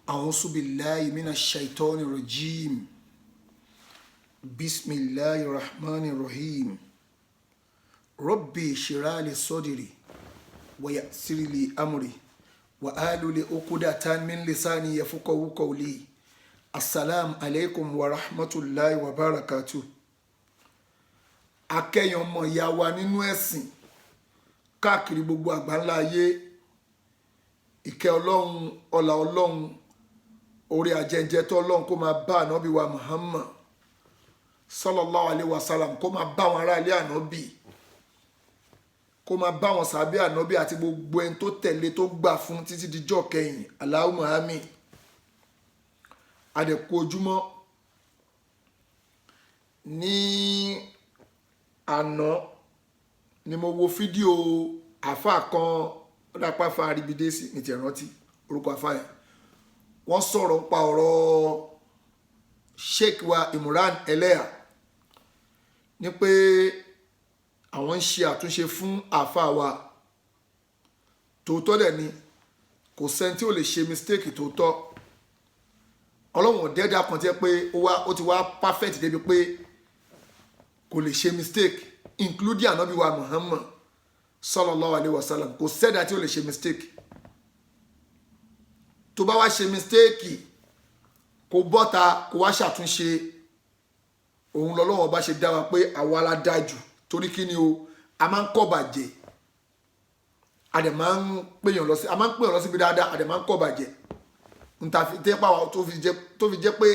أعوذ بالله من الشيطان الرجيم. بسم الله الرحمن الرحيم. ربي اشرح لي صدري ويسر لي أمري واحلل عقدة من لساني يفقهوا قولي. السلام عليكم ورحمة الله وبركاته. Akẹ́yìn ọmọ ìyá wa nínú ẹ̀sìn káàkiri gbogbo àgbáńlá ayé, ìkẹ́ Ọlọ́run, ọlà Ọlọ́run, orí ajẹ́njẹ́ tó Ọlọ́run kó máa bá ànábì wa Muhammad sallallahu alayhi wa sallam, kó máa bá àwọn aráalé ànábì, kó máa bá àwọn sàbí ànábì àti gbogbo ẹni tó tẹ̀lé, tó gbà fún títí dijọ́ kẹyìn. Allahumma àmín. Adẹ̀kú ojúmọ́. Ní àná ni mo wo fídíò àáfàá kan, ó dápá fa àríbidé sí ní ti rántí orúkọ àáfàá yẹn. Wọ́n sọ̀rọ̀ nípa ọ̀rọ̀ Sheikh wa Imran Eleha, ní pé àwọn ń ṣe àtúnṣe fún àáfàá wa. Tòótọ́ dẹ̀ ni, kò sẹ́ni tí ò lè ṣe mistake. Tòótọ́, Ọlọ́run dẹ́dá kan tí ẹ pé ó ti wá perfect débi pé kò lè ṣe mistake, including ànábì wa Muhammad sallallahu alayhi wa sallam. Kò sẹ́dá tí ó lè ṣe mistake. Tó bá wá ṣe mistake, kó bọ́ta, kó wá ṣàtúnṣe. Òun lọ́lọ́wọ́ bá ṣe dá wa pé àwa la dáa jù. Torí kí ni o? A máa ń kọ́ bàjẹ́, a dẹ̀ máa ń pèyàn lọ sí, a máa ń pèyàn lọ síbi dáadáa, a dẹ̀ máa ń kọ́ bàjẹ́. Nta fi tẹ́pà wa tó fi jẹ́ pé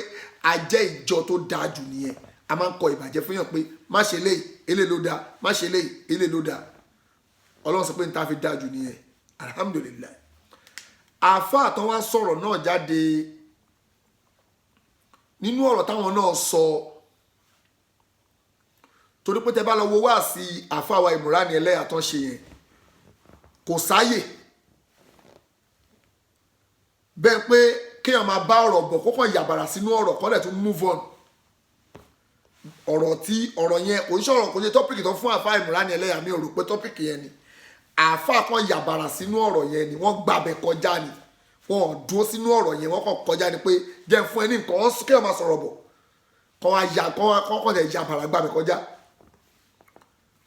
a jẹ́ ìjọ tó dáa jù nìyẹn. A máa ń kọ ìbàjẹ́ fún yàn pé má ṣe léyìí, eléyìí ló dáa, má ṣe léyìí, eléyìí ló dáa. Ọlọ́run sọ pé nta fi dáa jù nìyẹn. Alhamdulillahi. Àáfàá tán wá sọ̀rọ̀ náà jáde nínú ọ̀rọ̀ táwọn náà sọ, torí pé tẹ bá lọ wo wá sí àáfàá wa Ìmúránì Ẹlẹ́yà tán ṣe yẹn, kò sáyè bẹ́ẹ̀ pé kéèyàn máa bá ọ̀rọ̀ bọ̀, kó kàn yàbàrà sínú ọ̀rọ̀ kọ́lẹ̀ tún move on. Ọ̀rọ̀ tí ọ̀rọ̀ yẹn kò ń sọ̀rọ̀, kò ṣe topic tó fún àáfàá Ìmúránì Ẹlẹ́yà. Mi ò rò pé topic yẹn ni àáfàá kan yàbàrà sínú ọ̀rọ̀ yẹn ni. Wọ́n gbàbẹ̀ kọjá ni, wọ́n ò dúró sínú ọ̀rọ̀ yẹn, wọ́n kàn kọjá ni pé jẹ́ fún ẹ ní nǹkan. Wọ́n kéèyàn máa sọ̀rọ̀ bọ̀, kọ́ wá ya kọ́ wá kọ́ kọ́ yàbàrà gbàbẹ̀ kọjá,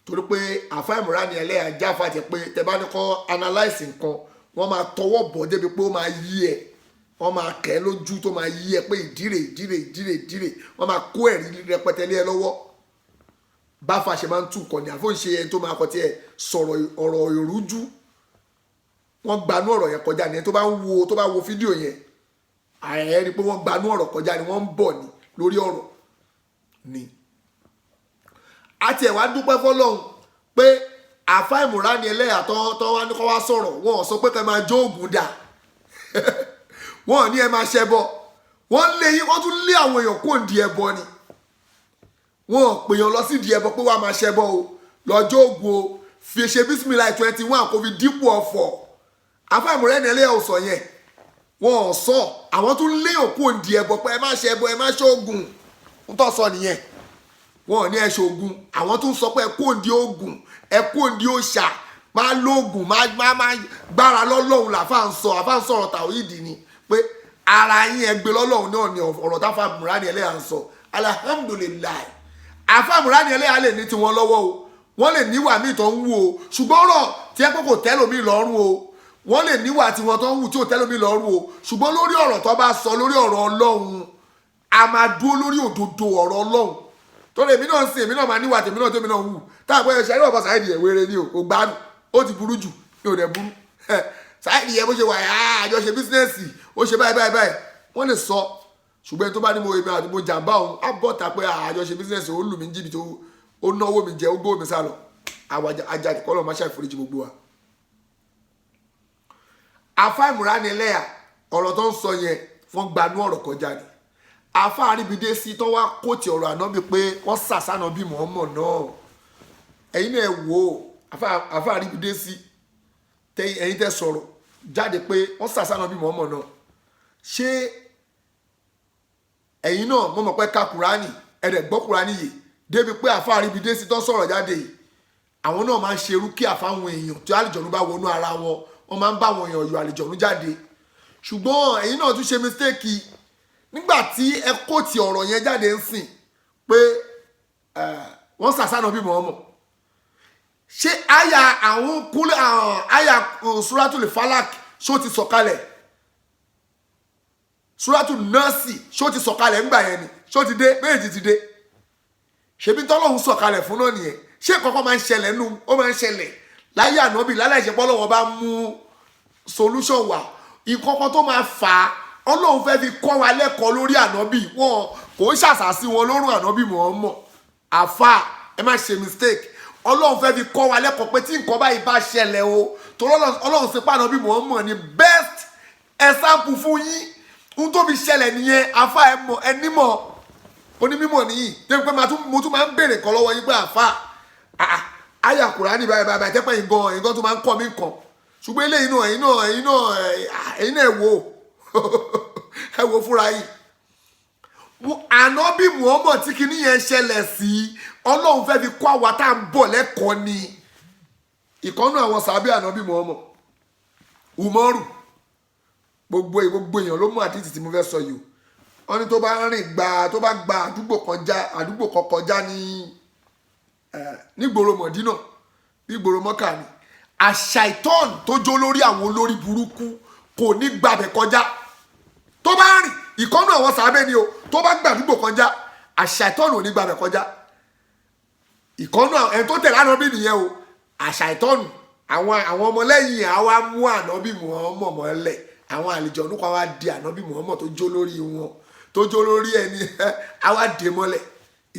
torí pé àáfàá Ìmúránì Ẹlẹ́yà jáfa ti pé tẹ bá ní kọ́ analyse nǹkan, wọ́n máa tọwọ́ bọ̀ débi pé ó máa yí ẹ, wọ́n máa kẹ́ lójú tó máa yí ẹ pé ìdírè ìdírè ìdírè ìdírè. Wọ́n máa kó ẹ̀rí rẹpẹtẹ lé ẹ lọ́wọ́. Báfa ṣe máa ń tún kọ́ ni àfọ̀nṣe ẹni tó máa kọ́ tiẹ̀ sọ̀rọ̀ ọ̀rọ̀ ìrújú. Wọ́n gbanú ọ̀rọ̀ yẹn kọjá ni. Ẹni tó bá ń wo, tó bá wo fídíò yẹn, ààrẹ rí pé wọ́n gbanú ọ̀rọ̀ kọjá ni, wọ́n ń bọ̀ ni lórí ọ̀rọ̀ ni. Àti ẹ̀ wá dúpẹ́ fọlọ́run pé àfa Ìmúránì Ẹlẹ́yà tó wá ní kó wá sọ̀rọ̀, wọn ò sọ pé ká máa jó ògùn dà, wọn ò ní ẹ máa ṣẹbọ. Wọ́n lé yín, wọ́n tún lé àwọn èèyàn kó di ẹbọ ni. Wọn ò pèèyàn lọ sí di ẹbọ pé wàá máa ṣẹbọ o, lọ́jọ́ ògùn o, fi ṣe bísímìláì 21 kó fi dípò ọ̀fọ̀. Àfa Ìmúránì Ẹlẹ́yà ò sọ yẹn, wọn ò sọ. Àwọn tún lé òkú di ẹbọ pé ẹ má ṣẹbọ, ẹ má ṣoògùn. Ń tọ́ sọ nìyẹn. Wọn ò ní ẹ ṣoògùn. Àwọn tún sọ pé ẹ kó di oògùn, ẹ kó di òòṣà, máa lóògùn, má má má gbára lọ́lọ́run. Làfà ń sọ, àfà ń sọ̀rọ̀ tàwíìdì ni pé ara yín ẹ gbé lọ́lọ́run náà ni ọ̀rọ̀ táfà Ìmúránì Ẹlẹ́yà ń sọ. Alhamdulillahi. Àfà Ìmúránì Ẹlẹ́yà lè ní tiwọn lọ́wọ́ o, wọ́n lè níwà míì tó ń wú o, ṣùgbọ́n ọ̀rọ̀ tí ẹ pé kò tẹ́lòmíì lọ́rùn o. Wọ́n lè níwà tiwọn tó ń wù tí ò tẹ́lòmíì lọ́rùn o, ṣùgbọ́n lórí ọ̀rọ̀ tó bá sọ lórí ọ̀rọ̀ Ọlọ́run, a máa dúró lórí òdodo ọ̀rọ̀ Ọlọ́run. Torí èmi náà ń sìn, èmi náà máa níwà tèmi náà tèmi náà wù táwọn pé ṣe àríwá Saheed yẹn wéré ni o, kò gbádùn, ó ti burú jù, mi ò dẹ̀ burú. Saheed yẹn bó ṣe wà yá, àjọ ṣe business, ó ṣe báyìí báyìí báyìí, wọ́n lè sọ. Ṣùgbọ́n ẹni tó bá ní mo èmi àti mo jàǹbá òun, á bọ̀ ta pé àjọ ṣe business, ó lù mí ní jìbìtì, ó náwó mi jẹ, ó gbó mi sá lọ. Àwọn ajá kọ́ máa ṣàìforíjì gbogbo wa. Àfa Ìmúránì Ẹlẹ́yà, ọ̀rọ̀ tó ń sọ yẹn, wọ́n gbanú ọ̀rọ̀ kọjá ni. Àfa àríbidé sí tó wá kóòtì ọ̀rọ̀ ànábì pé wọ́n sàṣànà bí Muhammad náà. Ẹ̀yin náà wò ó, àfa àríbidé sí, ẹ̀yin tẹ́ sọ̀rọ̀ jáde pé wọ́n sàṣànà bí Muhammad náà, ṣé ẹ̀yin náà mọ̀ mọ̀ pé ka Kùránì, ẹ̀rẹ̀ gbọ́ Kùránì yìí débi pé àfa àríbidé sí tó sọ̀rọ̀ jáde yìí, àwọn náà máa ń ṣe rúkìá fáwọn èèyàn tí àlìjọ̀nú bá wọnú ara wọn, wọ́n máa ń bá àwọn èèyàn yọ àlìjọ̀nú jáde. Ṣùgbọ́n ẹ̀yin náà tún ṣe mistake nígbà tí ẹ kó ti ọ̀rọ̀ yẹn jáde ń sìn pé wọ́n sàṣànà bí mọ̀ọ́mọ̀. Ṣé àyà àwọn kúlẹ̀, àyà Suratul Falak, ṣó ti sọ̀kalẹ̀? Suratul Nasi, ṣó ti sọ̀kalẹ̀ ńgbà yẹn ni? Ṣó ti dé? Méjì ti dé. Ṣebí tọ́lọ́hún sọ̀kalẹ̀ fún náà nìyẹn. Ṣé kọ́kọ́ máa ń ṣẹlẹ̀ nù? Ó máa ń ṣẹlẹ̀ láyé ànábì láláì ṣe pọ́lọ́wọ́ bá mú solution wá. Ìkọ́kọ́ tó máa fà á, Ọlọ́run fẹ́ fi kọ́ wa lẹ́kọ̀ọ́ lórí ànábì. Wọn kò ń ṣàṣàsí wọn lórùn ànábì mọ̀ọ́mọ̀. Àfa, ẹ má ṣe mistake. Ọlọ́run fẹ́ fi kọ́ wa lẹ́kọ̀ọ́ pé tí nǹkan báyìí bá ṣẹlẹ̀ o, torí Ọlọ́run ṣe pa ànábì mọ̀ọ́mọ̀ ni best example fún yín. Ohun tó fi ṣẹlẹ̀ nìyẹn. Àfa, ẹ mọ̀, ẹ nímọ̀, onímọ̀ nìyí tẹ́ pé mo tún máa ń béèrè kan lọ́wọ́ yín pé, àfa, àyà Kùránì báyìí báyìí báyìí, tẹ́pẹ́ yín gan, ẹ̀yin gan tó máa ń kọ́ mi nǹkan. Ṣùgbọ́n eléyìí náà, ẹ̀yin náà, ẹ wò fúnra yìí. Ànábì Muhammad tí kinní yẹn ṣẹlẹ̀ sí, Ọlọ́run fẹ́ fi kọ́ àwa tá à ń bọ̀ lẹ́kọ̀ọ́ ni. Ìkọ́nú àwọn sàbí ànábì Muhammad, Umaru, gbogbo èèyàn ló mú àdìtì tí mo fẹ́ sọ yìí o. Wọ́n ní tó bá rìn gba, tó bá gba àdúgbò kan kọjá ní nígboro Mọ̀dínà, nígboro Mọ́kà ni, àṣà ìtọ́n tó jó lórí àwọn olórí burúkú kò ní gbàbẹ̀ kọjá. Tó bá rìn, ìkọ́nù àwọn sàábẹ́ ni o, tó bá gbàdúgbò kọjá, àṣà ìtọ́nù ò ní gbàbẹ̀ kọjá. Ìkọ́nù ẹni tó tẹ̀lé ànábì nìyẹn o. Àṣà ìtọ́nù àwọn ọmọlẹ́yìn àwa mú ànábì Muhammad mọ́lẹ̀. Àwọn àlejò kan wá di ànábì Muhammad tó jó lórí wọn, tó jó lórí ẹni àwa dé mọ́lẹ̀.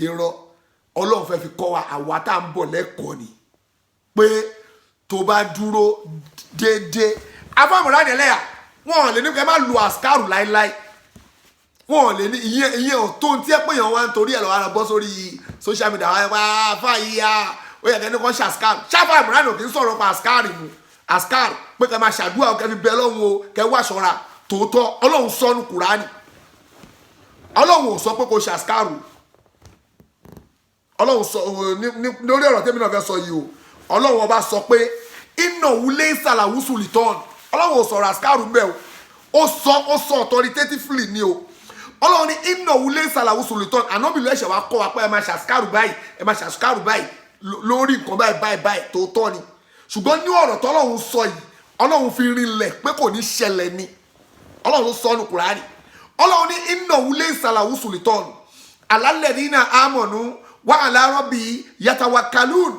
Irọ́. Ọlọ́run fẹ́ fi kọ́ wa, àwa tá à ń bọ̀ lẹ́kọ̀ọ́ ni, pé tó bá dúró déédéé, afáàmùrà nílẹ̀ wọn ò lè ní kẹ́ má lu àsìkárù láéláé. Wọn ò lè ní ìyẹn ò tó tí ẹ pé èèyàn wá ń torí ẹ lọ́wọ́ ara bọ́ sórí social media wá fàyà. Ó yẹ kẹ́ni kan ṣàsìkárù. Ṣáfà ìmúràn ò kì í sọ̀rọ̀ pa àsìkárù mu, àsìkárù pé kẹ́ máa ṣàdúrà, kẹ́ fi bẹ Ọlọ́run o, kẹ́ wá ṣọ́ra. Tòótọ́, Ọlọ́run sọnù Kùránì. Ọlọ́run ò sọ pé kò ṣàsìkárù. Ọlọ́run sọ lórí ọ̀rọ̀ tẹ́mi náà fẹ́ sọ yìí o. Ọlọ́run ọba sọ pé iná wulẹ̀ ìsàlàwùsù lìtọ́n. Ọlọ́run ò sọ̀rọ̀ àsìkárù mbẹ́ o. Ó sọ authoritatively ni o. Ọlọ́run ní iná wulẹ̀ ìsàlàwùsù lìtọ́n. Ànábì ló ẹ̀ṣẹ̀ wa kọ́ wa pé ẹ máa ṣàsìkárù báyìí, ẹ máa ṣàsìkárù báyìí lórí nǹkan báyìí báyìí báyìí. Tòótọ́ ni, ṣùgbọ́n ní ọ̀rọ̀ tọ́lọ́run sọ yìí, Ọlọ́run fi rinlẹ̀ pé kò ní ṣẹlẹ̀ ni. Ọlọ́run ló sọ ọ́nù Kùránì. Ọlọ́run ní iná wulẹ̀ ìsàlàwùsù lìtọ́n alálẹ̀dínà àmọ̀nù wà alárọ́bì yàtàwákàlùn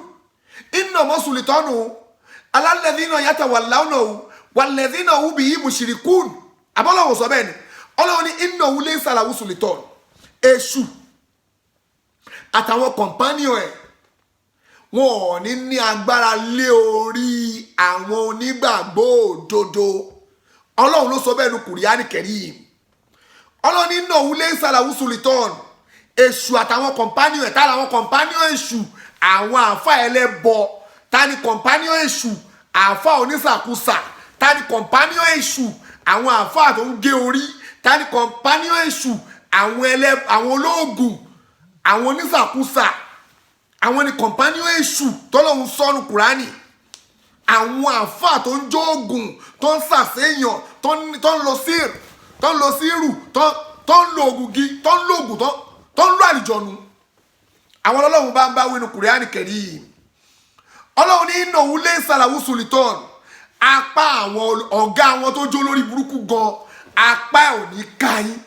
iná mọ́sùlìtọ́nù alálẹ̀dínà yàtàwàláwọ̀nà wàlẹ̀dínà wùbí yìí mùsìrìkùn. Àbọ̀lọ́wọ̀ sọ bẹ́ẹ̀ ni. Ọlọ́run ní iná wulẹ̀ ìsàlàwùsù lìtọ́n, èṣù àtàwọn companion ẹ̀, wọn ò ní ní agbára lé orí àwọn onígbàgbọ́ òdodo. Ọlọ́run ló sọ bẹ́ẹ̀ nu Kùránì Kẹ́ríìm. Ọlọ́run ní iná wulẹ̀ ìsàlàwùsù lìtọ́n, èṣù àtàwọn companion ẹ̀. Tá làwọn companion èṣù? Àwọn àáfà ẹlẹ́bọ. Ta ni companion èṣù? Àáfà onísàkúsà. Ta ni companion èṣù? Àwọn àáfà tó ń gé orí. Ta ni companion èṣù? Àwọn ẹlẹ́, àwọn olóògùn, àwọn onísàkúsà. Àwọn ni companion èṣù tọ́lọ́hún sọ́nu Kùránì. Àwọn àáfà tó ń jóògùn, tó ń sàṣeyàn, tó ń lo sír, tó ń lo sírù, tó ń lo ògùn gi, tó ń lo ògùn, tó ń lo àlìjọ̀nù, àwọn ọlọ́run bá ń bá wínú Kùránì Kẹ́ríìm. Ọlọ́run ní iná òun lé sàlàwù sultan, apá àwọn ọ̀gá àwọn tó jó lórí burúkú gan, apá ẹ̀ ò ní ká yín.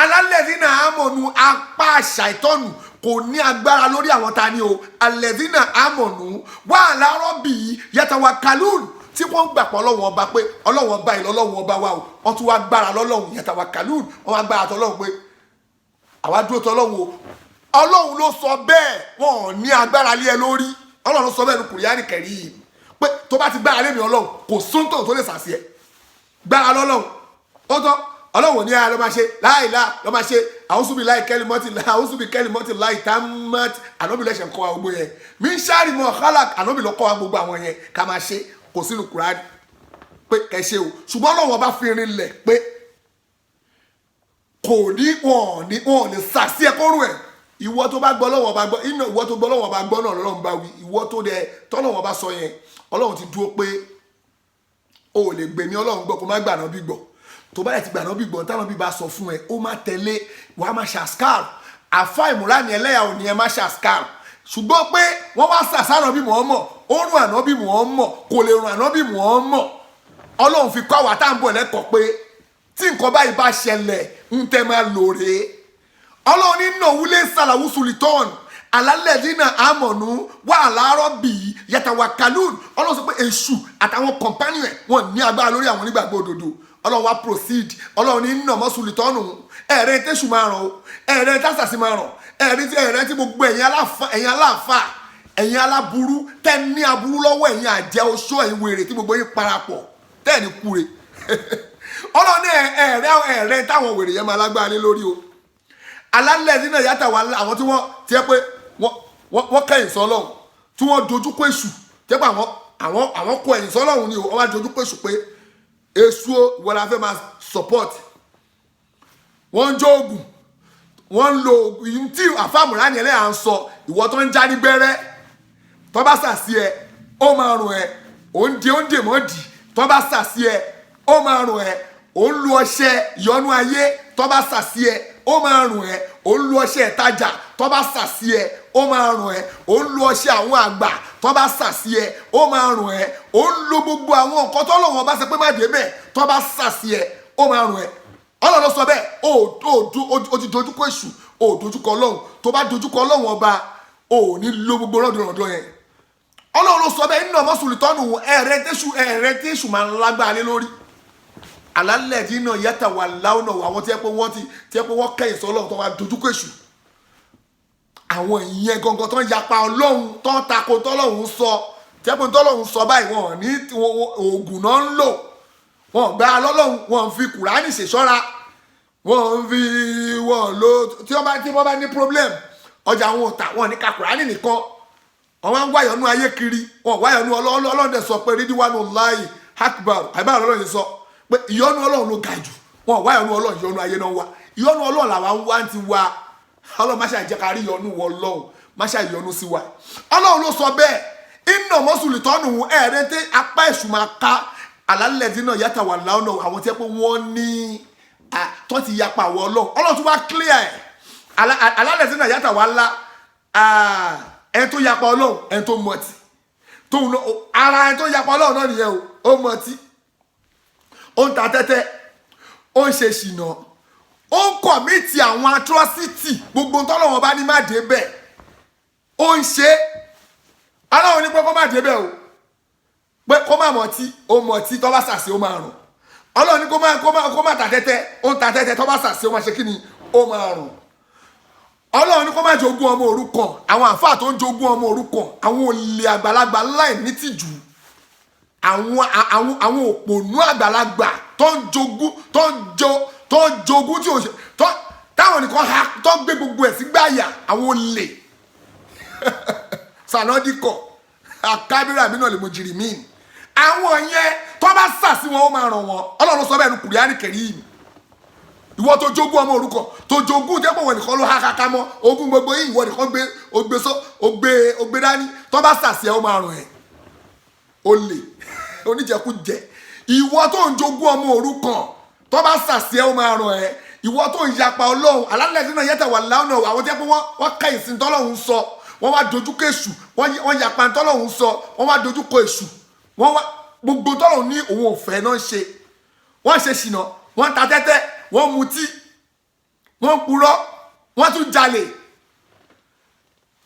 Alálẹ̀dínà àmọ̀nù, apá àṣàìtọ́nù kò ní agbára lórí àwọn ta ni o? Alẹ́dínà àmọ̀nù wà lárọ́ bì í yàtàwà kàlùn, tí wọ́n gbà pọ̀ Ọlọ́wọ́n ọba, pé Ọlọ́wọ́n ọba ìlú Ọlọ́wọ́n ọba wa o. Wọ́n tún wá gbára lọ́lọ́run. Yàtàwà kàlùn, wọ́n wá gbára tọ́lọ́run pé àwa dúró tọ́lọ́run o. Ọlọ́run ló sọ bẹ́ẹ̀, wọn ò ní agbára lé ẹ lórí. Ọlọ́run ló sọ bẹ́ẹ̀ ní Kùránì Kẹ́ríìm pé tó bá ti gbára lé mi Ọlọ́run, kò sóńtò tó lè sàṣì ẹ. Gbára lọ́lọ́run, ó tán. Ọlọ́run ò ní ara ló máa ṣe láìlá, ló máa ṣe àwùsùnbí láì kẹ́lí mọ́tì, àwùsùnbí kẹ́lí mọ́tì láì tá mọ́tì. Ànábì lẹ́sẹ̀ ń kọ́ wa gbogbo yẹn. Mí ń ṣáàrì mọ́ kálá, ànábì ló kọ́ wa gbogbo àwọn yẹn ká máa ṣe. Kò sínú Kùránì pé kẹ́ ṣe o. Ṣùgbọ́n Ọlọ́run ọba fi rinlẹ̀ pé kò ní wọn ò ní sàṣì ẹ kóró ẹ. Ìwọ tó bá gbọ́ Ọlọ́run ọba gbọ́ iná, ìwọ tó gbọ́ Ọlọ́run ọba gbọ́ náà lọ́lọ́run bá wí. Ìwọ tó dẹ tọ́lọ́run ọba sọ yẹn, Ọlọ́run ti dúró pé O ò lè gbèmí Ọlọ́run gbọ́ kó má gbà náà bí gbọ́. Tó bá yẹ ti gbà náà bí gbọ́, táwọn bí bá sọ fún ẹ, ó má tẹ̀lé, wàá má ṣàṣkár. Àfa Ìmúránì Ẹlẹ́yà ò ní ẹ má ṣàṣkár, ṣùgbọ́n pé wọ́n wá sàṣà ànábì Muhammad, ó rún ànábì Muhammad, kò lè rún ànábì Muhammad. Ọlọ́run fi kọ́ àwa tá à ń bọ̀ lẹ́kọ̀ọ́ pé tí nǹkan báyìí bá ṣẹlẹ̀, ń tẹ́ máa lò rèé. Ọlọ́run ní nàwúlé sàlàwù sultan alálẹ̀dínà àmọ̀nù wà láàárọ̀ bíi yàtàwákàlùn. Ọlọ́run sọ pé èṣù àtàwọn companion ẹ̀, wọ́n ní agbára lórí àwọn onígbàgbọ́ òdodo. Ọlọ́run wá proceed. Ọlọ́run ní nàmọ́ sultanu, ẹ̀rẹ́ tẹ̀sù máa ràn o, ẹ̀rẹ́ tásàsì máa ràn, ẹ̀rẹ́ tí gbogbo ẹ̀yin aláfa, ẹ̀yin aláfa, ẹ̀yin aláburú tẹ́ ní aburú lọ́wọ́, ẹ̀yin àjẹ́, oṣó, ẹ̀yin wèrè tí gbogbo yín parapọ̀ tẹ́ ní kúre. Ọlọ́run ní ẹ̀rẹ́ táwọn wèrè yẹn máa lágbára lé lórí o. Alálẹ̀ nínú ìyáta wà, àwọn tí wọ́n ti ẹ́ pé wọ́n kẹ́yìn sọ́lọ́hún, tí wọ́n dojú kọ èṣù, tẹ́ pé àwọn kọ ẹ̀yìn sọ́lọ́hún ni o. Wọ́n wá dojú kọ èṣù pé èṣù o, ìwọ la fẹ́ máa support. Wọ́n ń jó oògùn, wọ́n ń lo oògùn tí àfàmùrà ni ẹlẹ́yà ń sọ. Ìwọ tó ń já ní gbẹ́rẹ́, tó bá sàsí ẹ, ó máa rùn ẹ. Ò ń di ó ń dè mọ́ dì. Tó bá sàsí ẹ, ó máa rùn ẹ. Ò ń lu ọṣẹ ìyọnu ayé. Tó bá sàsí ẹ, ó máa rùn ẹ. Ò ń lu ọṣẹ ìtajà. Tó bá sàsí ẹ, ó máa rùn ẹ. Ò ń lu ọṣẹ àwọn àgbà. Tó bá sàsí ẹ, ó máa rùn ẹ. Ò ń lo gbogbo àwọn nǹkan tó lọ́wọ́ bá ṣe pé má dé bẹ́ẹ̀. Tó bá sàsí ẹ, ó máa rùn ẹ. Ọlọ́run ló sọ bẹ́ẹ̀. Ó ti dojúkọ èṣù, ó dojúkọ Ọlọ́run. Tó bá dojúkọ Ọlọ́run ọba, ó ní lo gbogbo rọ́dọ̀rọ̀dọ̀ yẹn. Ọlọ́run ló sọ bẹ́ẹ̀ nínú ọmọ sùlùtọ́nù. Ẹ̀rẹ́ tẹ́sù máa ń lágbára lé lórí alálẹ̀ tí náà yàtà wà láwùnà. Àwọn tí ẹ pé wọ́n ti tí ẹ pé wọ́n kẹ́yìn sọ Ọlọ́run, tó wá dojúkọ èṣù, àwọn ìyẹn gangan tó ń yapa Ọlọ́run, tó ń tako tọ́lọ́run sọ, tí ẹ pé tọ́lọ́run sọ báyìí, wọn ò ní oògùn náà ń lò. Wọn gbá lọ́lọ́run, wọn fi Kùránì ṣèṣọ́ra, wọn fi wọn lo. Tí wọ́n bá ní problem, ọjà wọn ò tà, wọn ní ka Kùránì nìkan. Wọn máa ń wáyọ̀nù ayé kiri, wọn wáyọ̀nù Ọlọ́run. Ọlọ́run dẹ̀ sọ pé rídíwánu láì akbar àbá. Ọlọ́run yìí sọ pé ìyọ́nú Ọlọ́run ló ga jù. Wọn wáyọ̀nù Ọlọ́run, ìyọ́nú ayé náà wá. Ìyọ́nú Ọlọ́run làwa ń wá ti wá. Ọlọ́run má ṣe àjẹ́ ká rí ìyọ́nú wọ. Ọlọ́run má ṣe àyọ́nú sí wa. Ọlọ́run ló sọ bẹ́ẹ̀. Iná mọ́sùlù tọ́nù, ẹ̀rẹ́ tẹ́ apá èṣù máa ká alálẹ̀dín náà yàtà wà láwọn àwọn tí wọ́n ní tó ti yapa àwọn Ọlọ́run. Ọlọ́run tó wá clear ẹ̀. Alálẹ̀dín náà yàtà wà lá, ẹni tó yapa Ọlọ́run, ẹni tó mọtí tóun náà, ara ẹni tó yapa Ọlọ́run náà nìyẹn o. Ó mọtí, ó ń ta tẹ́tẹ́, ó ń ṣe ṣìnà, ó ń commit àwọn atrocity gbogbo tọ́lọ́wọ́n bá ní má dé bẹ́ẹ̀, ó ń ṣe. Ọlọ́run ní pé kó má dé bẹ́ẹ̀ o, pé kó má mọtí, ó mọtí. Tó bá sàṣe, ó máa rùn. Ọlọ́run ní kó má ta tẹ́tẹ́, ó ń ta tẹ́tẹ́. Tó bá sàṣe, ó máa ṣe kí ni? Ó máa rùn. Ọlọ́run ní kó má jogún ọmọ òrukàn. Àwọn àfáà tó ń jogún ọmọ òrukàn, àwọn olè àgbàlagbà láì ní tìjú, àwọn òpònú àgbàlagbà tó ń jogún, tó ń jogún tí ò ṣe tó táwọn nìkan ha, tó ń gbé gbogbo ẹ̀ sí gbáyà, àwọn olè sànádìkọ̀ àkábírà mi náà lè mo jìrì míì. Àwọn yẹn, tó bá sà sí wọn, ó máa ràn wọn. Ọlọ́run sọ bẹ́ẹ̀ ní Kùránì Kẹ́rímù. Ìwọ tó jogún ọmọ òrukàn, tó jogún jẹ́ pé wọn nìkan ló há kaka mọ́ ogún gbogbo yìí, ìwọ nìkan gbé ogbé sọ ogbé ogbé dání, tó bá sà sí ẹ, ó máa ràn ẹ́. Olè oníjẹkújẹ, ìwọ tó ń jogún ọmọ òrukàn, tó bá sà sí ẹ, ó máa ràn ẹ́. Ìwọ tó ń yapa Ọlọ́run, alálẹ̀ náà yẹtẹ̀ wà láwọn àwọn tí wọ́n ká ìsìn tọ́lọ́run sọ, wọ́n wá dojú kọ èṣù. Wọ́n yapa tọ́lọ́run sọ, wọ́n wá dojú kọ èṣù. Wọ́n wá gbogbo tọ́lọ́run ní òun ò fẹ́ náà ṣe. Wọ́n ṣe ṣìnà, wọ́n ta tẹ́tẹ́, wọ́n mutí, wọ́n purọ́, wọ́n tún jalè.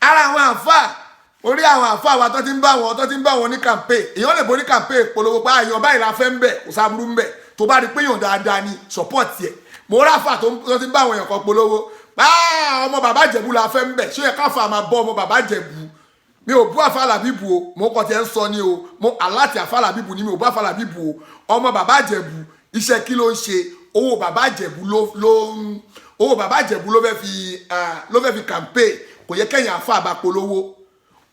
Ara àwọn àáfàá, orí àwọn àáfàá wa tó ti ń bá wọn ní campaign, èèyàn lè borí campaign polówó pé àyàn báyìí la fẹ́ ń bẹ̀, kò sábúrú ń bẹ̀. Tó bá rí pé èèyàn dáadáa ni, support yẹ. Mo ráfà tó ti ń bá àwọn èèyàn kan polówó, ọmọ bàbá Jẹ̀bú la fẹ́ ń bẹ̀. Ṣé yẹ káfà máa bọ́ ọmọ bàbá Jẹ̀bú? Mi ò bú àfa Làbíbù o, mo kàn ti ẹ̀ ń sọ ni o. Mo aláti àfa Làbíbù ni, mi ò bú àfa Làbíbù o. Ọmọ bàbá Jẹ̀bú, iṣẹ́ kí ló ń ṣe? Owó bàbá Jẹ̀bú ló fẹ́ fi campaign. Kò yẹ kẹ́yìn àfa àbá polówó.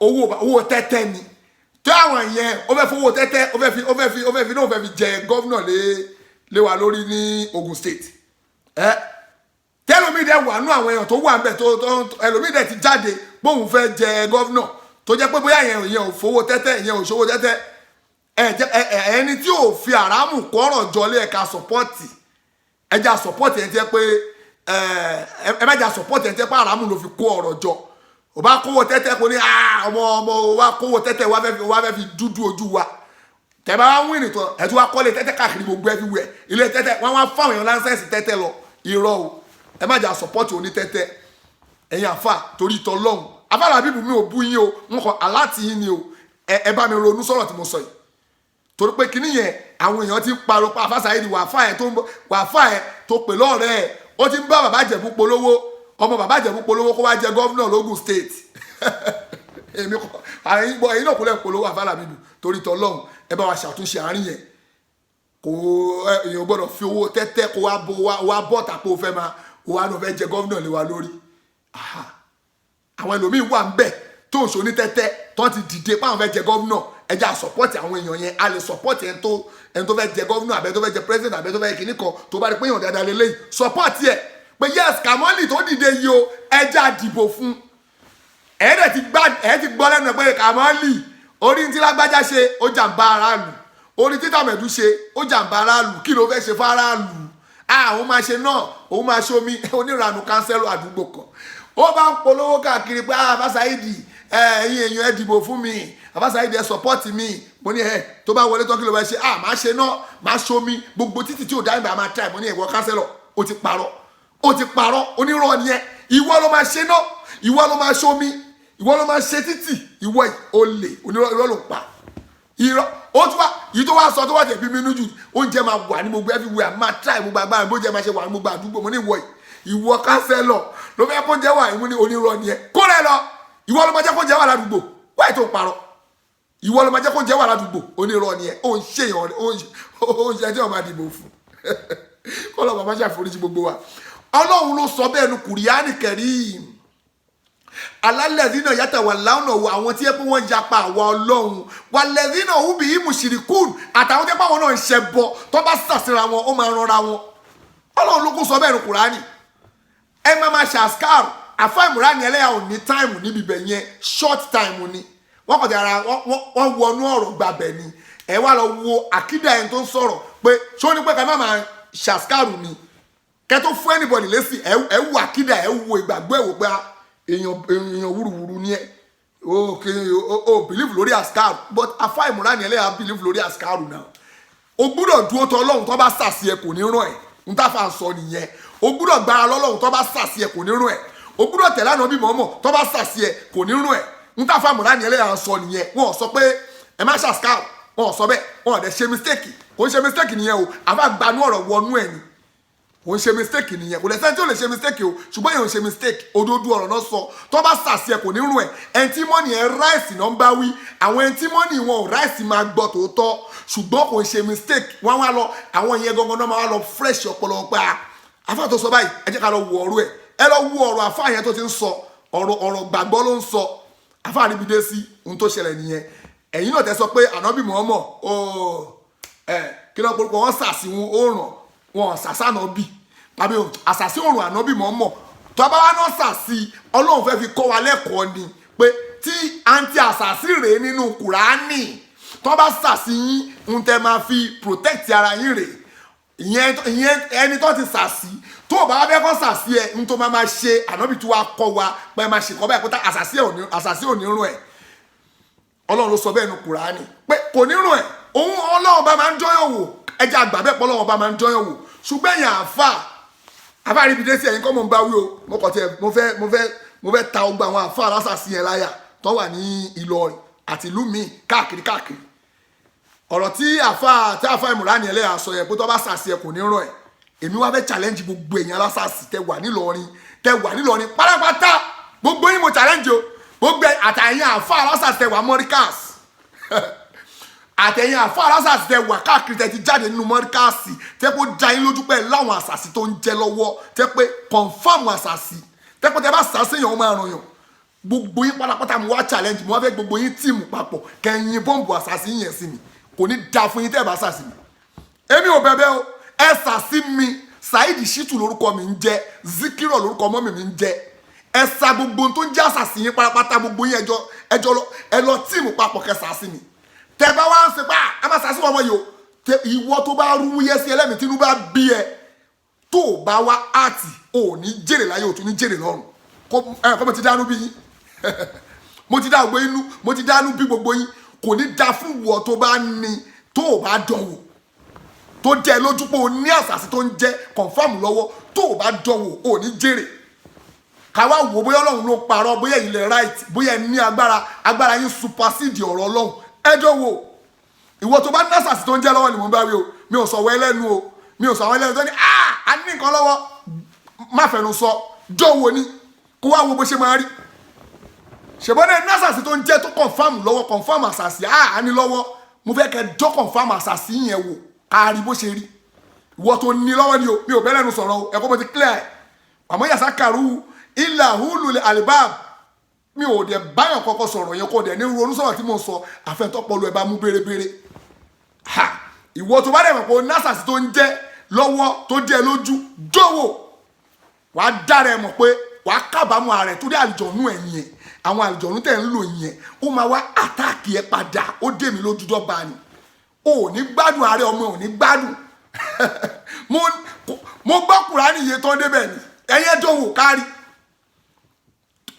Owó tẹ́tẹ́ ni tí àwọn yẹn ó fẹ́ fowó tẹ́tẹ́, ó fẹ́ fi náà fẹ́ fi jẹ governor lé wa lórí ní Ogun State. Ẹ tẹlomi dẹ wà nú àwọn èèyàn tó wà nbẹ tó ẹlòmíì dẹ ti jáde bóun fẹ́ jẹ governor, tó jẹ́ pé bóyá ìyẹn ò fowó tẹ́tẹ́, ìyẹn ò ṣòwò tẹ́tẹ́. Ẹ jẹ́ ẹ ẹ ẹni tí ò fi àràmù kọ́rọ̀ jọlé, ẹ̀ka support. Ẹ jẹ́ support ẹni tí ẹ pé ẹ ẹ má jẹ́ support ẹni tí ẹ pé àràmù ló fi kó ọ̀rọ̀ jọ. Ò bá kówó tẹ́tẹ́, kò ní ọmọ ọmọ wa kówó tẹ́tẹ́, wá fẹ́ fi dúdú ojú wa. Tẹ́ bá wá win tán, ẹ̀ tún wá kọ́lé tẹ́tẹ́ káàkiri gbogbo everywhere, ilé tẹ́tẹ́. Wọ́n wá fáwọn èèyàn license tẹ́tẹ́ lọ. Irọ́ o, ẹ má jà support oní tẹ́tẹ́. Ẹ̀yin àfà, torí tọ́ lọ́hùn, àfà làbíbù, mi ò bú yín o, wọn kọ aláàtì yín ni o. Ẹ bá mi ronú sọ̀rọ̀ tí mo sọ yìí, torí pé kíní yẹn, àwọn èèyàn ti ń pariwo pa àfà Saheed. Wàfà ẹ̀ tó ń bọ̀, wàfà ẹ̀ tó pè lọ́ọ̀rẹ́ ẹ̀, ó ti ń bá bàbá Ìjẹ̀bú polówó, ọmọ bàbá Ìjẹ̀bú polówó kó wá jẹ governor lógùn State. Èmi kọ àyìn gbọ́, ẹ̀yin náà kò lẹ́ polówó. Àfà làbíbù, torí tọ́ lọ́hùn, ẹ bá wa ṣàtúnṣe àárín yẹn. Kò èèyàn gbọ́dọ̀ fi owó tẹ́tẹ́ kó wá bo wá bọ́ tàpó fẹ́ máa wá lọ fẹ́ jẹ governor lé wa lórí. Àwọn ẹlòmíín wà ń bẹ̀ tó ń ṣoní tẹ́tẹ́ tó ti dìde páwọn fẹ́ jẹ governor. Ẹ jẹ́ à support àwọn èèyàn yẹn. A lè support ẹni tó fẹ́ jẹ governor, àbẹ́ tó fẹ́ jẹ president, àbẹ́ tó fẹ́ kíní kan. Tó bá rí pé èèyàn dáadáa lélẹ́yìn, support ẹ̀ pé yes, Kàmọ́lì tó dìde yìí o, ẹ jẹ́ à dìbò fún. Ẹ dẹ̀ ti gbá, ẹ ti gbọ́ lẹ́nu ẹ̀ pé Kàmọ́lì orí tí lágbájá ṣe, ó jàǹbá aráàlú, orí tí tàmẹ̀dú ṣe, ó jàǹbá aráàlú. Kí ló fẹ́ ṣe fáráàlú? Àwọn máa ṣe náà, òun máa ṣomi. Onírànú kánsẹ́lò àdúgbò kan, ó bá ń polówó káàkiri pé, "Ah, Saheed, ẹ̀yin èèyàn, ẹ dìbò fún mi. Àfà Saheed, ẹ support mi." Mo ní, ẹ tó bá wọlé tán, kí ló bá ṣe? "Ah, máa ṣe náà, máa ṣomi, gbogbo títì tí ò dá ìgbà máa try." Mo ní, "Ìwọ kánsẹ́lọ̀, ó ti parọ́, ó ti parọ́, onírọ́ ni ẹ. Ìwọ ló máa ṣe náà, ìwọ ló máa ṣomi, ìwọ ló máa ṣe títì. Ìwọ olè, onírọ́, irọ́ ló pa, irọ́." Ó tún wá yìí tó wá sọ tó wá tẹ̀ bí mi nú jù, oúnjẹ máa wà ní gbogbo everywhere, máa try gbogbo agbára bó jẹ́ máa ṣe wà ní gbogbo àdúgbò. Mo ní, ìwọ yìí, ìwọ kánsẹ́lọ̀ ló fẹ́ kó jẹ́ wà ìmú ní onírọ́ ni ẹ. Kó rẹ lọ, ìwọ ló máa jẹ́ kó jẹ́ wà ládùúgbò wáyé tó ń parọ́. Ìwọ ló máa jẹ́ kó jẹ́ wà ládùúgbò. Onírọ́ ni ẹ. Ó ń ṣe èèyàn, ó ń ṣe ẹjọ́ máa dìbò fún. Kọ́lọ́ bàbá ṣàforíjì gbogbo wa. Ọlọ́run ló sọ bẹ́ẹ̀ nu Kùránì Kẹrim, alálẹ̀dínà yàtọ̀ wà láwùnà wo àwọn tí ẹ pé wọ́n yapa àwa Ọlọ́run, wàlẹ̀dínà ubi ìmùsìrìkùn, àtàwọn tí wọ́n náà ń ṣẹ bọ, tó bá sàṣìra wọn, ó máa ranra wọn. Ọlọ́run ló kó sọ bẹ́ẹ̀ nu Kùránì. Ẹ máa máa ṣàṣkár. Àfa Ìmúránì ẹlẹ́yà ò ní time níbi ibẹ̀ yẹn, short time ni wọ́n kàn ti ara wọ́n wọnú ọ̀rọ̀ gbàbẹ̀ ni. Ẹ wá lọ wo àkídà ẹni tó ń sọ̀rọ̀ pé ṣó ní pé ká má máa ṣàṣkárù ni. Kẹ́ tó fún anybody lésì, ẹ wo àkídà, ẹ wo ìgbàgbọ́, ẹ wò pé èèyàn èèyàn wúruwúru ni ẹ. O o believe lórí àṣkárù, but àfa Ìmúránì ẹlẹ́yà believe lórí àṣkárù náà. O gbúdọ̀ dúró tọ́ Ọlọ́run, tó bá sàsí ẹ, kò ní ràn ẹ́. N tá fà ń sọ nìyẹn. O gbúdọ̀ gbára lọ́lọ́run, tó bá sàsí ẹ, kò ní ràn ẹ́. O gbúdọ̀ tẹ̀lé ànábì mọ́mọ́, tó bá sàsí ẹ, kò ní ràn ẹ́. N tá fà Ìmúránì ẹlẹ́yà ń sọ nìyẹn. Wọn ò sọ pé ẹ má ṣàṣkárù, wọn ò sọ bẹ́ẹ̀. Wọn ò dẹ̀ ṣe mistake. Kò ń ṣe mistake nìyẹn o. Àfa gbanú ọ̀rọ̀ wọnú ẹ̀ ni. Kò ń ṣe mistake nìyẹn. Kò lè sẹ́ni tí ò lè ṣe mistake o, ṣùgbọ́n èèyàn ò ṣe mistake. Òdodo ọ̀rọ̀ náà sọ, tó bá sàṣì ẹ, kò ní rún ẹ. Ẹni tí mọ́nì ẹ ráìsì náà ń bá wí. Àwọn ẹni tí mọ́nì wọn ò ráìsì máa gbọ́ tòótọ́, ṣùgbọ́n kò ń ṣe mistake. Wọ́n wá lọ, àwọn yẹn gangan náà máa wá lọ fresh ọpọlọ wọn pé a àfa tó sọ báyìí, ẹ jẹ́ ká lọ wo ọ̀rọ̀ ẹ̀. Ẹ lọ wo ọ̀rọ̀ àfa yẹn tó ti ń sọ ọ̀rọ̀, ọ̀rọ̀ gbàgbọ́ ló ń sọ. Àfa níbi dé sí ohun tó ṣẹlẹ̀ nìyẹn. Ẹ̀yin náà tẹ́ sọ pé ànábì mọ̀ọ́mọ̀ ó ẹ̀ kí ló porúkọ wọn sàsí wọn, ó ràn wọn sàsá ànábì tàbí àsàsí òrùn ànábì mọ̀ọ́mọ̀. Tó bá wá náà sàsí, Ọlọ́run fẹ́ fi kọ́ wa lẹ́kọ̀ọ́ ni pé tí àǹtí àsàsí rèé nínú Kùránì, tó bá sàsí yín, ń tẹ́ máa fi protect ara yín rèé. Ìyẹn ẹni tó ti sàsí, tó o bá wá fẹ́ kọ́ sàsí ẹ, ń tó máa máa ṣe, ànábì tí wàá kọ́ wa pé máa ṣe kọ́ báyìí pé àsàsí ò ní rún ẹ̀. Ọlọ́run ló sọ bẹ́ẹ̀ nu Kùránì pé kò ní rún ẹ̀. Òun Ọlọ́run bá máa ń jọyọ̀ wò. Ẹjẹ́ àgbà bẹ́ẹ̀ pọ̀, Ọlọ́run bá máa ń jọyọ̀ wò. Ṣùgbọ́n ẹ̀yìn àáfà, àfà ríbi dé sí, ẹ̀yin kọ́ mọ̀ ń bá wí o. Mo kàn tiẹ̀ mo fẹ́ ta ogbà àwọn àáfà alásàsí yẹn láyà tó wà ní Ìlọrin àti ìlú míì káàkiri káàkiri. Ọ̀rọ̀ tí àáfà Ìmùránì ẹlẹ́yà sọ yẹn pé tó bá sàsí ẹ, kò ní ràn ẹ̀, èmi wá fẹ́ challenge gbogbo èèyàn alásàsí tẹ wà nílọrin, tẹ wà nílọrin pátápátá. Gbogbo yín mo challenge o. Gbogbo àtàyìn àáfà alásàsí tẹ wà mọ́ríkàs, àtẹ̀yìn àáfà alásàsí tẹ wà káàkiri, tẹ ti jáde nínú mọ́ríkàsì, tẹ kó da yín lójú pé láwọn àsàsí tó ń jẹ lọ́wọ́, tẹ pé confirm àsàsí, tẹ pé tẹ bá sàṣeyàn, ó máa ràn yàn. Gbogbo yín pátápátá mo wá challenge. Mo wá fẹ́ gbogbo yín team papọ̀ kẹyìn bọ́ǹbù àsàsí yẹn sí mi. Kò ní da fún yín tẹ́ ẹ bá sàsí mi. Èmi ò bẹ̀bẹ̀ o, ẹ sàsí mi. Saheed Shittu lórúkọ mi ń jẹ́, Zikiro lórúkọ ọmọ mi ń jẹ́. Ẹ sa gbogbo tó ń jẹ́ àsàsí yín pátápátá, gbogbo yín, ẹjọ́ ẹjọ́ lọ, ẹ lọ team papọ̀ kẹ sàsí mi. Tẹ bá wá ń ṣe pé a máa ṣàṣìwọ̀n ọmọ yìí o, ìwọ tó bá rú wúyẹ́ sí ẹlẹ́mìí, tínú bá bí ẹ, tó o bá wá àtì, ò ní jèrè láyé, ò tún ní jèrè lọ́run. Kó ẹ kọ́, mo ti dánú bí yín, mo ti dá gbogbo inú, mo ti dánú bí gbogbo yín. Kò ní da fún wọ tó bá ní, tó o bá dánwò, tó jẹ́ lójú pé o ní àṣàṣì tó ń jẹ́ confirm lọ́wọ́, tó o bá dánwò, ò ní jèrè. Káwá wò bóyá Ọlọ́run ló parọ́, bóyá ilẹ̀ right, bóyá ẹ ní agbára, agbára yín supersede ọ̀rọ̀ Ọlọ́run. Ẹ dánwò. Ìwọ tó bá ní àṣàṣì tó ń jẹ́ lọ́wọ́ ni mò ń bá wí o. Mi ò sọ̀wọ́ ẹlẹ́nu o, mi ò sọ̀wọ́ ẹlẹ́nu tó ní a ní nǹkan lọ́wọ́. Má fẹnu sọ, dánwò ni kó wá wo bó ṣe máa rí. Ṣèbọ́n ní àṣàṣì tó ń jẹ́ tó confirm lọ́wọ́, confirm àṣàṣì a ní lọ́wọ́. Mo fẹ́ kẹ́ dọ́ confirm àṣàṣì yẹn wò, ká rí bó ṣe rí. Ìwọ tó ní lọ́wọ́ ni o. Mi ò bẹ́ lẹ́nu sọ̀rọ̀ o. Ẹ̀kọ́ mo ti clear ẹ̀. Àmọ́ yàtọ̀ kàrú ilà húlù alibab, mi ò dẹ̀ báyọ̀ kọ́kọ́ sọ̀rọ̀ yẹn, kó dẹ̀ ní ronú sọ̀rọ̀ tí mo sọ. Àfẹ́ntọ́pọ̀lù ẹ̀ bá mú bérebére ha. Ìwọ tó bá dẹ̀ mọ̀ pé o násàsì tó ń jẹ́ lọ́wọ́, tó jẹ́ lójú, jọ̀wọ́, wàá dára ẹ mọ̀ pé wàá kábàámọ̀ ara ẹ̀, torí àlùjọ̀nú ẹ̀ yẹn, àwọn àlùjọ̀nú tẹ̀ ń lò yẹn, ó máa wá attack ẹ padà. Ó dé mi lójú dọ́gba ni. O ò ní gbádùn ààrẹ, ọmọ ò ní gbádùn. Mo gbọ́ Kùránì iye tó débẹ̀ ni. Ẹ̀yẹ́ dánwò kárí.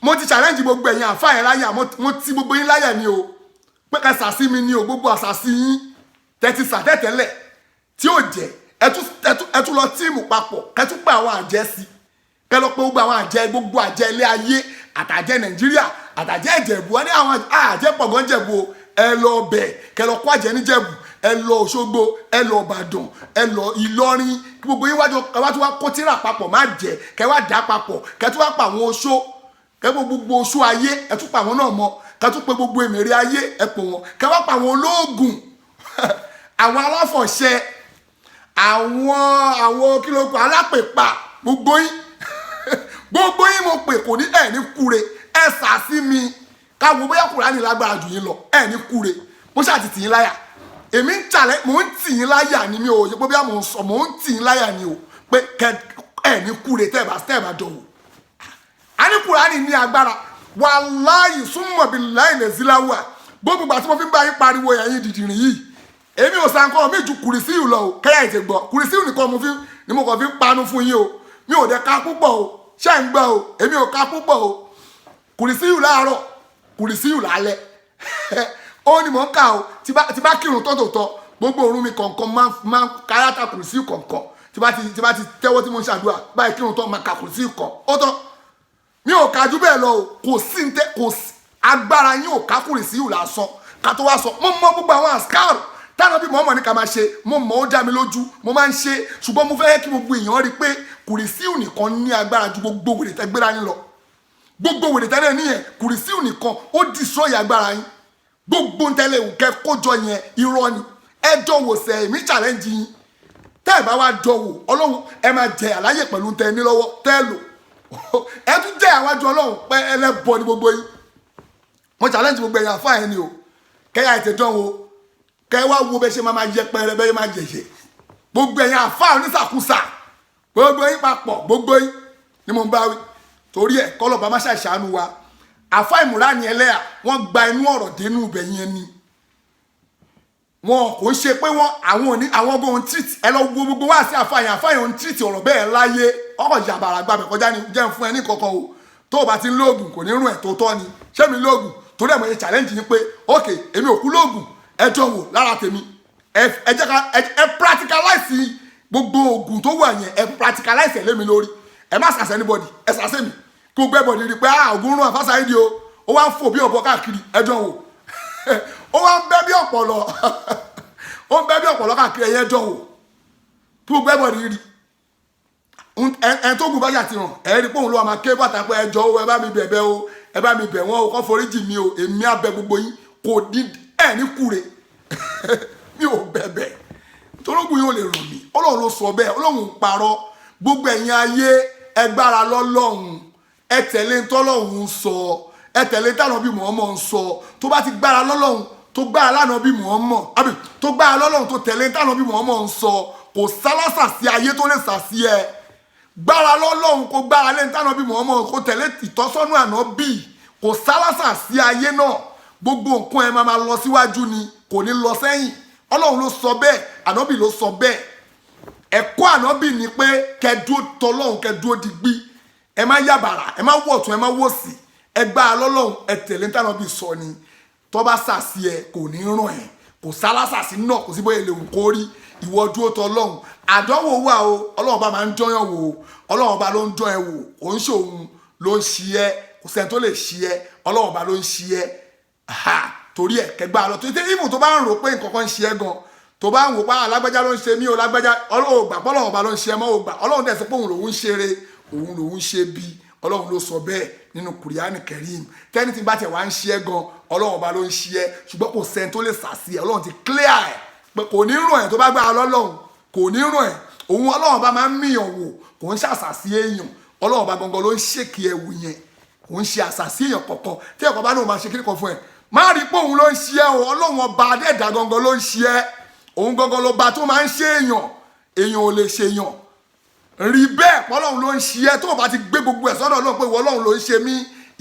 Mo ti challenge gbogbo ẹ̀yin àfa yẹn láyà, mo ti gbogbo yín láyà ni o, pé ká sàsí mi ni o. Gbogbo àsàsí yín tẹ́tí sàtẹ́tẹ́lẹ̀ tí ó jẹ́, ẹ tún lọ team papọ̀, kẹ́ tún pé àwọn àjẹ́ sí, kẹ́ lọ pé gbogbo àwọn àjẹ́, gbogbo àjẹ́ ilé ayé, àtàjẹ́ Nàìjíríà, àtàjẹ́ Ìjẹ̀bú. Wọ́n ní àwọn àjẹ́ pọ̀gán Jẹ̀bú o. Ẹ lọ bẹ̀, kẹ́ lọ kó àjẹ́ níjẹ̀bú, ẹ lọ Òṣogbo, ẹ lọ Ìbàdàn, ẹ lọ Ìlọrin, kí gbogbo yín wájú ẹ wá tún wá kó tíra papọ̀, má jẹ́ kẹ́ wá dà papọ̀, kẹ́ tún wá pa àwọn oṣó, kẹ́ gbogbo oṣó ayé, ẹ tún pa àwọn náà mọ́, kẹ́ tún pe gbogbo èmèrè ayé, ẹ pò wọn, kẹ́ wá pa àwọn olóògùn, àwọn aláfọ̀ṣẹ, àwọn kílókù, alápèpà, gbogbo yín, gbogbo yín mo pè. Kò ní ẹ̀ ní kúre. Ẹ sà sí mi, káwọn bóyá Kùránì lágbára jù yín lọ. Ẹ ní kúre. Mo ṣáà ti tì yín láyà. Èmi ń tàlẹ́, mò ń tì yín láyà ni. Mi ò ṣe pé bí mò ń sọ, mò ń tì yín láyà ni o, pé kẹ ẹ ní kúre tẹ́ ẹ bá dánwò. A ní Kùránì ní agbára. Wàláyì súnmọ̀ bí láì lè síláwà. Gbogbo ìgbà tí mo fi ń bá yín pariwo, ẹ̀yin dìdìrìn yìí, èmi ò san kọ́ mi ju kùrìsíù lọ o. Kẹ́yà ètè gbọ́, kùrìsíù nìkan mo fi ni mo kàn fi ń panu fún yín o. Mi ò dẹ̀ ka púpọ̀ o. Ṣé ń gbọ́ o? Èmi ò ka púpọ̀ o. Kùrìsíù láàárọ̀, kùrìsíù lálẹ́, ó ní mò ń kà o. Tí bá kírun tọ́tòtọ́, gbogbo òrùn mi kọ̀ọ̀kan máa ń káyàtà kùrìsíù kọ̀ọ̀kan. Tí bá ti tẹ́wọ́ tí mo ń ṣàdúrà báyìí, kírun tán, máa ka kùrìsíù kan, ó tán. Mi ò kájú bẹ́ẹ̀ lọ o. Kò sí ní tẹ́, kò sí agbára yín ò ká kùrìsíù lásán, ká tó wá sọ. Mo mọ gbogbo àwọn àsìkáàrù táwọn bí mọ̀ọ́mọ̀ ní ká máa ṣe. Mo mọ̀, ó dá mi lójú, mo máa ń ṣe. Ṣùgbọ́n mo fẹ́ kí gbogbo èèyàn rí i pé kùrìsíù nìkan ní agbára ju gbogbo wèrè tẹ́ gbéra yín lọ. Gbogbo wèrè tẹ́lẹ̀ níyẹn, kùrìsíù nìkan ó destroy agbára yín. Gbogbo ntẹ́lẹ̀ òkè kójọ yẹn, irọ́ ni. Ẹ dánwò sẹ́. Èmi challenge yín. Tẹ́ ẹ bá wá dánwò, Ọlọ́run, ẹ máa jẹ àláyè pẹ̀lú tẹ́ ẹ ní lọ́wọ́ tẹ́ ẹ lò. Ẹ tún jẹ́ àwájú Ọlọ́run pé ẹlẹ́bọ ní gbogbo yín. Mo challenge gbogbo ẹ̀yàn àfáà yẹn ni o. Kẹ́yà ètè dánwò, kẹ́ wá wo bẹ́ ṣe máa yẹpẹrẹ, bẹ́ ṣe máa yẹ̀yẹ̀ gbogbo ẹ̀yàn àfáà onísàkúsà, gbogbo yín papọ̀, gbogbo yín ni mo ń bá wí. Torí ẹ̀, kọ́lọ̀ bá má ṣàṣàánú wa. Àfáà Ìmúránì Ẹlẹ́yà, wọ́n gba inú ọ̀rọ̀ dénú ibẹ̀ yẹn ni. Wọn kò ń ṣe pé wọn àwọn òní àwọn ọgbọ́n òun treat. Ẹ lọ wo gbogbo wá sí àfáà yẹn. Àfáà yẹn òun treat ọ̀rọ̀ bẹ́ẹ̀ láyé. Ọkọ̀ yàbàrà gbàgbẹ́ kọjá ni. Jẹ́ ń fún ẹ ní kankan o. Tó o bá ti ń lóògùn, kò ní rún ẹ̀ tó tọ́ ni. Ṣé mi lóògùn? Torí ẹ̀ mo ṣe challenge yín pé ok, èmi ò kú lóògùn, ẹ jọ wò lára tèmi. Ẹ jẹ́ ká ẹ practicalize gbogbo oògùn tó wà yẹn. Ẹ practicalize ẹ lé mi lórí. Ẹ má sàṣẹ anybody, ẹ sàṣẹ mi, kí gbogbo everybody rí i pé ah, ògùn rún àfáṣà yìí di o. Ó wá ń fò bí ọ̀bọ káàkiri. Ẹ jọ wò. Ó wá ń bẹ́ bí ọ̀pọ̀lọ́, ó ń bẹ́ bí ọ̀pọ̀lọ́ káàkiri. Ẹ̀yẹ jọ wò, kí gbogbo everybody rí ẹ tó gùn bá yà ti hàn. Ẹ rí pé òun ló wà máa ké bàtà pé ẹ jọ o, ẹ bá mi bẹ̀bẹ̀ o, ẹ bá mi bẹ̀ wọ́n o, kọ́ foríjì mi o. Èmi á bẹ gbogbo yín, kò ní ẹ ní kúre. Mi ò bẹ̀bẹ̀ torógùn yóò lè ràn mí. Ọlọ́run ló sọ bẹ́ẹ̀, Ọlọ́run ń parọ́. Gbogbo ẹ̀yin ayé, ẹ gbára lọ́lọ́run, ẹ tẹ̀lé ntọ́lọ́run ń sọ, ẹ tẹ̀lé tànàbí Muhammad ń sọ. Tó bá ti gbára lọ́lọ́run, tó gbára lánàbí Muhammad, àbí tó gbára lọ́lọ́run, tó tẹ̀lé tànàbí Muhammad ń sọ, kò sálásà sí ayé tó lè sà sí ẹ. Gbára lọ́lọ́run, kó gbára lé tànàbí Muhammad, kó tẹ̀lé ìtọ́sọ́nà ànábì, kò sálásà sí ayé náà. Gbogbo nǹkan ẹ máa lọ síwájú ni. Kò Kò ní lọ sẹ́yìn. Ọlọ́run ló sọ bẹ́ẹ̀, ànábì ló sọ bẹ́ẹ̀. Ẹ̀kọ́ ànábì ni pé kẹdúró tọlọ́run, kẹdúró digbí, ẹ má yàbàrà, ẹ má wọ̀tún, ẹ má wòsì, ẹ gbá a lọ́lọ́run, ẹ tẹ̀lé ntànábì sọ ni. Tó bá sàsí ẹ, kò ní ràn ẹ, kò sálásàsí náà, kò sí bóyá lè wù kó rí. Ìwọ dúró tọlọ́run. Àdánwò wà o, Ọlọ́run bá máa ń jọyàn wò o. Ọlọ́run bá ló ń jọ ẹ wò, kò ń ṣòun ló ń ṣi ẹ, kò sẹ́ni tó lè ṣi ẹ, Ọlọ́run bá ló ń ṣi ẹ. Ha, torí ẹ kẹgbà lọ tó tẹ ìmù tó bá ń rò pé nǹkan kan ń ṣe ẹ gan, tó bá ń wò pa alágbájá ló ń ṣe mí o, lágbájá, Ọlọ́run ò gbà pé Ọlọ́run ọba ló ń ṣe ẹ mọ́. Ò gbà, Ọlọ́run dẹ̀ sọ pé òun lòún ń ṣeré, òun lòún ṣe bí. Ọlọ́run ló sọ bẹ́ẹ̀ nínú Kùránì Kẹrim. Tẹ́ni tí bá tẹ̀ wá ń ṣe ẹ gan, Ọlọ́run ọba ló ń ṣe ẹ, ṣùgbọ́n kò sẹ́ni tó lè sàsí ẹ. Ọlọ́run ti clear ẹ pé kò ní ràn ẹ tó bá gbà lọ́lọ́run, kò ní ràn ẹ. Òun Ọlọ́run ọba máa ń mìyàn wò, kò ń ṣàṣàsí èèyàn. Ọlọ́run ọba gangan ló ń ṣèkì ẹwù yẹn, kò ń ṣe àṣàsí èèyàn kankan. Tí ẹ̀kọ́ bá ní òun máa ṣe kíní kan fún ẹ, má rí pé òun ló ń ṣe ẹ o. Ọlọ́run ọba adẹ́ẹ̀dá gangan ló ń ṣe ẹ. Òun gangan ló ba tó máa ń ṣe èèyàn, èèyàn ò lè ṣe èèyàn. Rí bẹ́ẹ̀ pọ́lọ́run ló ń ṣe ẹ. Tó o bá ti gbé gbogbo ẹ̀ sọ́dọ̀ Ọlọ́run pé ìwọ Ọlọ́run ló ń ṣe mí,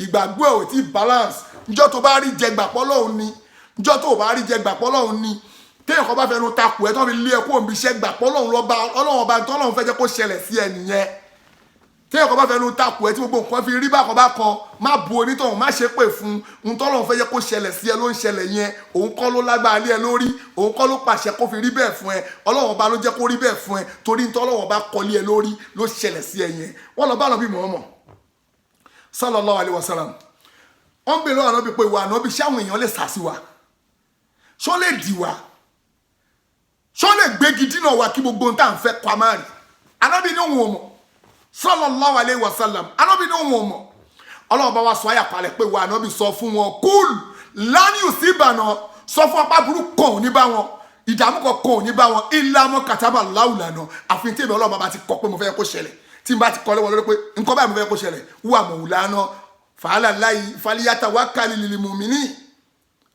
ìgbàgbọ́ ẹ̀ ò tí balance. Njọ́ tó bá rí jẹ, gbà pọ́lọ́run ni. Njọ́ tó o bá rí jẹ, gbà pọ́lọ́run ni. Téèyàn kan bá fẹnu takò ẹ, tó fi lé ẹ kó òǹbí iṣẹ́, gbà pọ́lọ́run lọ́ba. Ọlọ́run ọba tọ́lọ́run fẹ́ jẹ́ kó ṣẹlẹ̀ sí ẹ nìyẹn. Téèyàn kan bá fẹnu takò ẹ, tí gbogbo nǹkan fi rí bákan bákan, má bu onítọ̀hún, má ṣe pè fún un. Tọ́lọ́run fẹ́ jẹ́ kó ṣẹlẹ̀ sí ẹ ló ń ṣẹlẹ̀ yẹn. Òun kọ́ ló lágbára lé ẹ lórí, òun kọ́ ló pàṣẹ kó fi rí bẹ́ẹ̀ fún ẹ. Ọlọ́run ọba ló jẹ́ kó rí bẹ́ẹ̀ fún ẹ, torí tọ́lọ́run ọba kọ́lé ẹ lórí ló ṣẹlẹ̀ sí ẹ yẹn. Wọ́n lọ bá Ànábì Muhammad sallallahu alaihi wasallam. Wọ́n ń bèèrè lọ́wọ́ Ànábì pé, ìwà Ànábì, ṣé àwọn èèyàn lè sàsí wa? Ṣó lè dì wa? Ṣó lè gbégi dínà wa kí gbogbo ohun tá à ń fẹ́ kọ́ a máa rí? Ànábì ní òun ò mọ̀, sallallahu alayhi wa sallam. Ànábì ní òun ò mọ̀. Ọlọ́run bá wa sọ àyà palẹ̀ pé, wa Ànábì, sọ fún wọn, kúl lánìí sí ìbànà, sọ fún apá burúkú kan ò ní bá wọn, ìdààmú kan ò ní bá wọn, ìlànà kàtàbà láwùlànà, àfihàn tí èmi Ọlọ́run bá ti kọ pé mo fẹ́ kó ṣẹlẹ̀, tí n bá ti kọ́ lọ́wọ́ lórí pé nǹkan báyìí mo fẹ́ kó ṣẹlẹ̀, wà mọ̀wùlànà fàálà láì faliyata wákàlì lil mu'mini.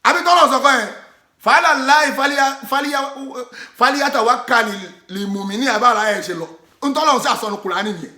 Àbí tọ́lọ̀ sọ̀kọ́ yẹn, fàálà láì faliyata wákàlì lil mu'mini, àbára ẹ̀ ṣe lọ ntọ́lọ̀ sí àsọnù Kùránì nìyẹn.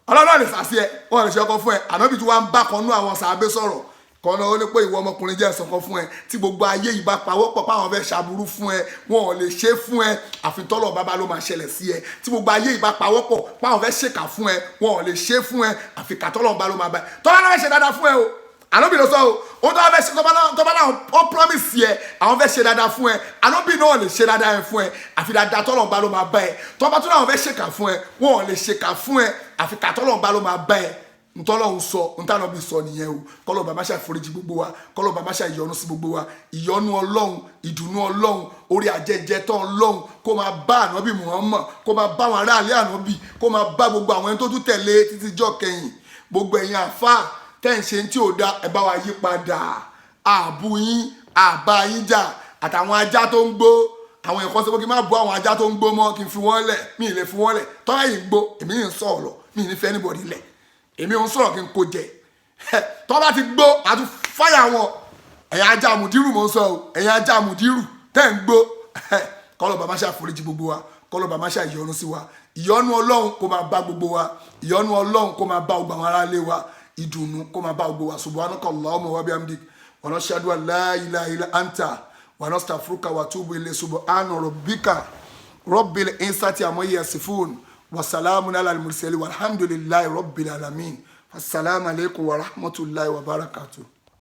Ọlọ́run lè sàsí ẹ, wọ́n lè ṣe ọkọ fún ẹ. Ànábì tí wọ́n ń bá kan nú àwọn sàábé sọ̀rọ̀ kan náà, ó ní pé, ìwọ ọmọkùnrin, jẹ́ ẹ̀sán kan fún ẹ. Tí gbogbo ayé yìí bá pawọ́pọ̀ páwọn fẹ́ ṣàbúrú fún ẹ, wọn ò lè ṣe fún ẹ, àfi tọ́lọ̀ bàbá ló máa ṣẹlẹ̀ sí ẹ. Tí gbogbo ayé yìí bá pawọ́pọ̀ páwọn fẹ́ ṣèkà fún ẹ, wọn ò lè ṣe fún ẹ, àfi kàtọ́lọ̀ bá ló máa bá ẹ. Tọ́lá náà fẹ́ ṣe dáadáa fún ẹ o, Ànábì ló sọ o. Ó tọ́lá fẹ́ ṣe, tọ́ba náà ó promise ẹ, àwọn fẹ́ ṣe dáadáa fún ẹ, Ànábì náà lè ṣe dáadáa yẹn fún ẹ, àfi dáadáa tọ́lọ̀ bá ló máa bá ẹ. Tọ́ba tó náà fẹ́ ṣèkà fún ẹ, wọn ò lè ṣèkà fún ẹ, àfi kàtọ́lọ̀ bá ló máa bá ẹ. Ntọ́lọ́hún sọ, ntànàbí sọ nìyẹn o. Kọ́lọ́ bàbá ṣe àforíjì gbogbo wa, kọ́lọ́ bàbá ṣe ìyọ́nú sí gbogbo wa. Ìyọ́nú Ọlọ́run, ìdùnnú Ọlọ́run, orí ajẹ́jẹ́ tán Ọlọ́run kó máa bá Ànábì Muhammad, kó máa bá àwọn aráàlú Ànábì, kó máa bá gbogbo àwọn ẹni tó tún tẹ̀lé títí jọ́ kẹyìn. Gbogbo ẹ̀yin àfáà tẹ́ ń ṣe tí ò da, ẹ bá wa yí padà. Àbú yín, àbá yín jà. Àtàwọn ajá tó ń gbó, àwọn èèyàn kan sọ pé kí n má bú àwọn ajá tó ń gbó mọ́, kí n fi wọ́n lẹ̀. Mi ì lè fi wọ́n lẹ̀. Tọ́lá yìí ń gbó, èmi yìí ń sọ̀rọ̀ lọ, mi ì ní fẹ́ anybody lẹ̀. Èmi ò ń sọ̀rọ̀ kí n kó jẹ. Tọ́ bá ti gbó, àti fáyà wọn. Ẹ̀yin ajá mùdírù, mò ń sọ o, ẹ̀yin ajá mùdírù tẹ́ ń gbó, kọ́lọ̀ bàbá ṣe àforíjì gbogbo wa, kọ́lọ̀ bàbá ṣe ìyọ́nú sí wa. Ìyọ́nú Ọlọ́run kó máa bá gbogbo wa, ìyọ́nú Ọlọ́run kó máa bá gbogbo àwọn aráalé wa, ìdùnnú kó máa bá gbogbo wa. Subhanaka Allahumma wa bihamdik, wa nashhadu an la ilaha illa anta, wa nastaghfiruka wa atubu ilayk. Subhana rabbika rabbil izzati amma yasifun, wa salamun ala al-mursalin, walhamdulillahi rabbil alamin. Assalamu alaikum wa rahmatullahi wa barakatuh.